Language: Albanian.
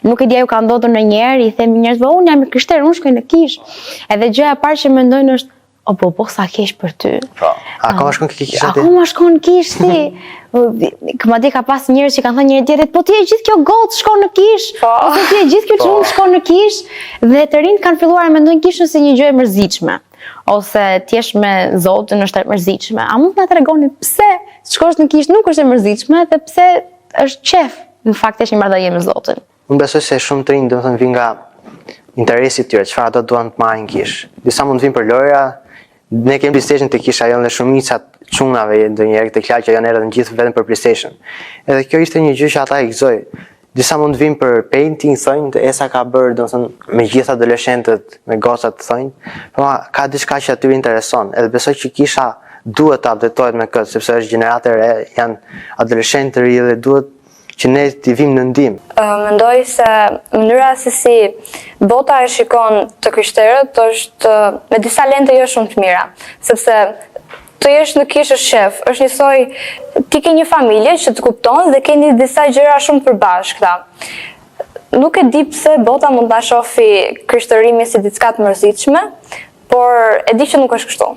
Nuk e di a ju ka ndodhur ndonjëherë, i themi njerëzve, unë jam i krishterë, unë shkoj në kishë. Edhe gjëja e parë që mendojnë është, o po po sa keq për ty. Po. Akoma shkon ke kisha ti? Akoma shkon në kishë ti. Madje ka pas njerëz që kanë thënë njëri tjetrit, po ti e gjithë kjo gocë shkon në kishë, po. ose ti e gjithë kjo çun po. shkon në kishë, dhe të rinjtë kanë filluar e mendojnë kishën si një gjë e mërzitshme ose të jesh me Zotin është e mërzitshme. A mund të na tregoni pse të shkosh në kishë nuk është e mërzitshme dhe pse është qejf në fakt është një marrëdhënie me Zotin? Unë besoj se shumë të rinj, domethënë vijnë nga interesi i tyre, çfarë ata duan të marrin në kishë. Disa mund të vinë për lojra, ne kemi PlayStation te kisha jonë dhe shumica e çunave ndonjëherë te lagja jonë erdhën gjithë vetëm për PlayStation. Edhe kjo ishte një gjë që ata e gëzoi. Disa mund të vinë për painting, thonë, Esa ka bërë, domethënë, me gjithë adoleshentët, me gocat, thonë, po ka diçka që atyre intereson. Edhe besoj që kisha duhet të updatohet me këtë, sepse është gjeneratë e re, janë adoleshentë të ri dhe duhet që ne t'i vim në ndihmë. Mendoj se mënyra se si bota e shikon të krishterët është me disa lente jo shumë të mira, sepse të jesh në kishë është qejf, është njësoj ti ke një familje që të kupton dhe keni disa gjëra shumë të përbashkëta. Nuk e di pse bota mund ta shofi krishtërimin si diçka të mërzitshme, por e di që nuk është kështu.